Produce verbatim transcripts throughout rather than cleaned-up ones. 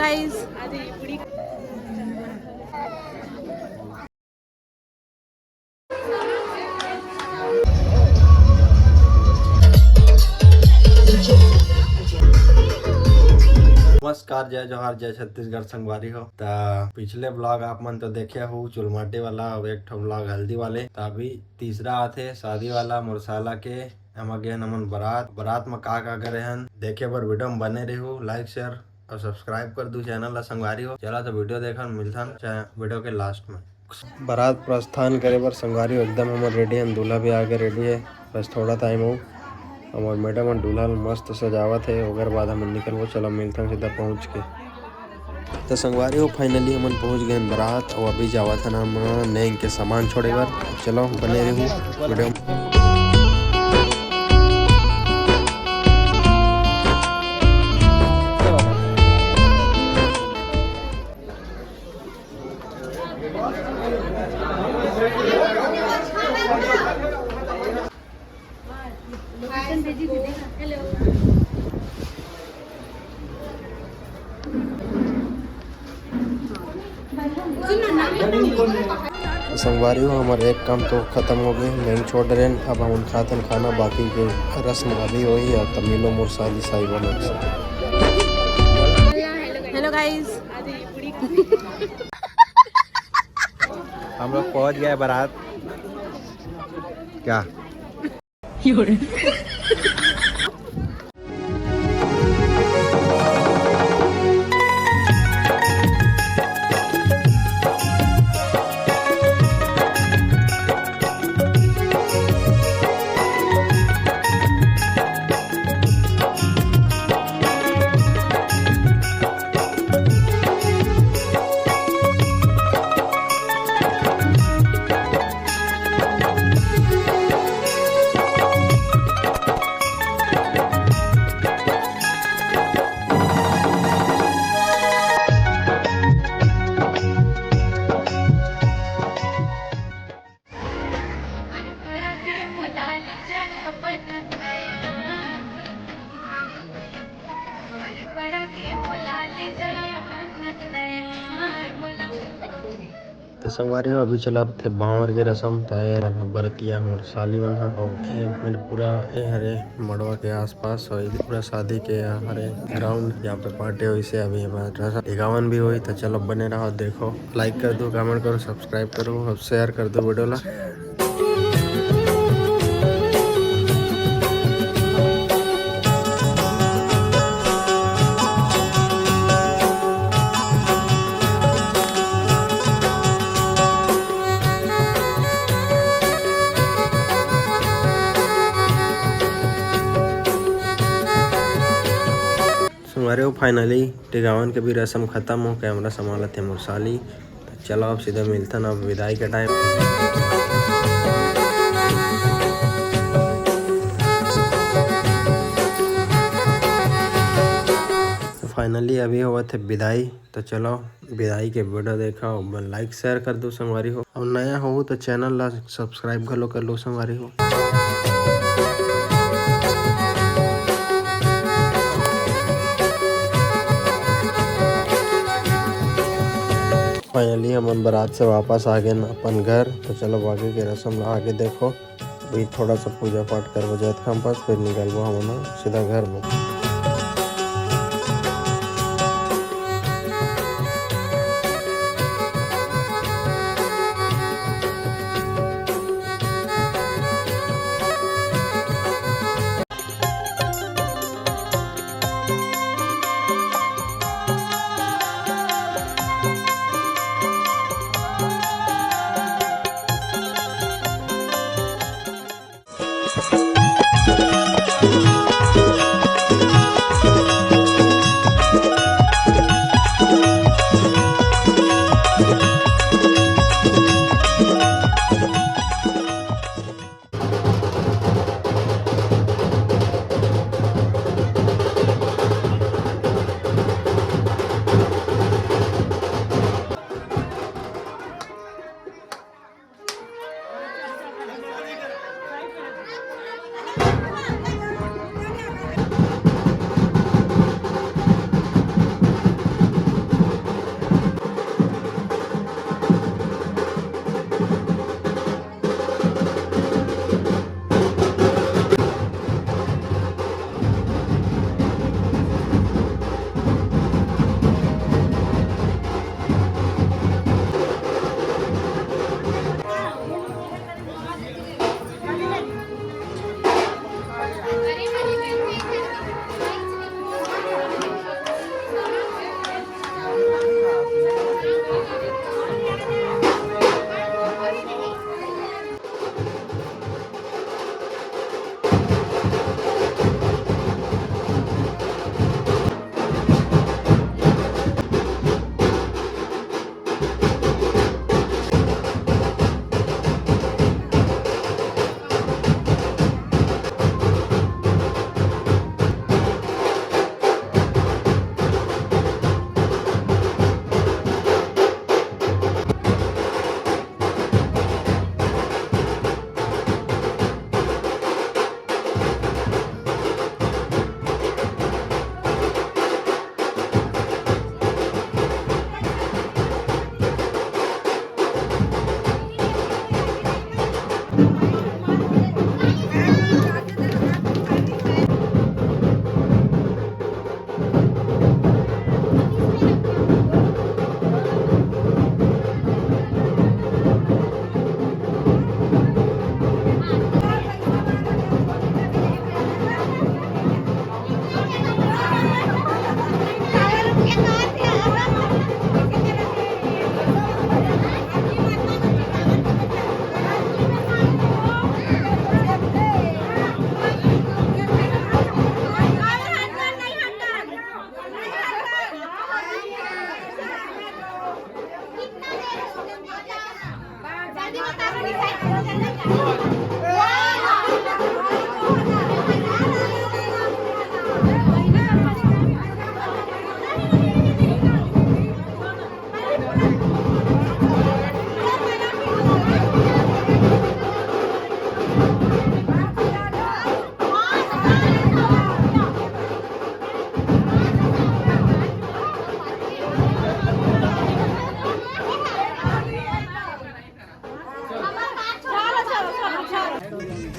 गाइस। नमस्कार, जय जोहार, जय छत्तीसगढ़ संगवारी हो। त पिछले ब्लॉग आप मन तो देखे हो चुलमाटी वाला, अब एक ठो ब्लॉग हल्दी वाले। त अभी तीसरा आथे शादी वाला मोर साला के। एमा गे हन हमन बारात। बारात म का का करे हन देखे बर वीडियो म बने रहू। लाइक, शेयर और सब्सक्राइब कर दू चैनल ला संगवारी हो। चला तो वीडियो देखन, मिलथन चा-, वीडियो के लास्ट में। बारात प्रस्थान करे बर संगवारी हो एकदम हमर रेडी हन, दूल्हा भी आगे रेडी है, बस थोड़ा टाइम हो। हमर मैडम ह दूल्हा ल मस्त सजावत है, ओकर बाद हमन निकलबो। चलो मिलथन सीधा पहुँच के। तो संगवारी हो, फाइनली हमन पहुँच गए हन बारात, और अभी जावत हन हमन नेंग के सामान छोड़े बर। चलो बने रहू वीडियो में। संगवारी हो, हमर एक काम तो खत्म हो गए, नेंग छोड़ रहे हैं। अब हमन खातन खाना, बाकी के रस्म अभी होही, और तब मिलो मोर साली साहिबा मन से। हेलो गाइस, हम लोग पहुंच गए बारात। क्या? तो संगवारी हो, अभी चलत हे बांवर के रसम। त ए बरतिया मोर साली मन ह, अउ ए मेर पूरा ए हरे मड़वा के आसपास, अउ ए पूरा शादी के हरे ग्राउंड, जहाँ पे पार्टी होइसे। अभी हमर रसम टिकावन भी होही। त चलो बने रहो, देखो, लाइक कर दो, कमेंट करो, सब्सक्राइब करो, और शेयर कर दो वीडियो ला। संगवारी हो, finally टिकावन के भी रसम खत्म हो, कैमरा संभालत हे मोर साली। त चलो अब सीधा मिलथन अब विदाई के टाइम। तो finally अभी होवत हे विदाई। तो चलो विदाई के वीडियो देखा, लाइक शेयर कर दो संगवारी हो, और नया हो तो चैनल ला सब्सक्राइब घलो कर लो संगवारी हो। Finally हमन बारात से वापस आ गए अपन घर। तो चलो बाकी के रसम ला आगे देखो। अभी थोड़ा सा पूजा पाठ करबो जात खाम पास, फिर निकलबो हमन सीधा घर में।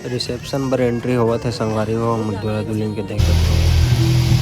रिसेप्शन बर एंट्री होवत हे संगवारी हो, हम दूल्हा दुल्हन के देख सकते हो।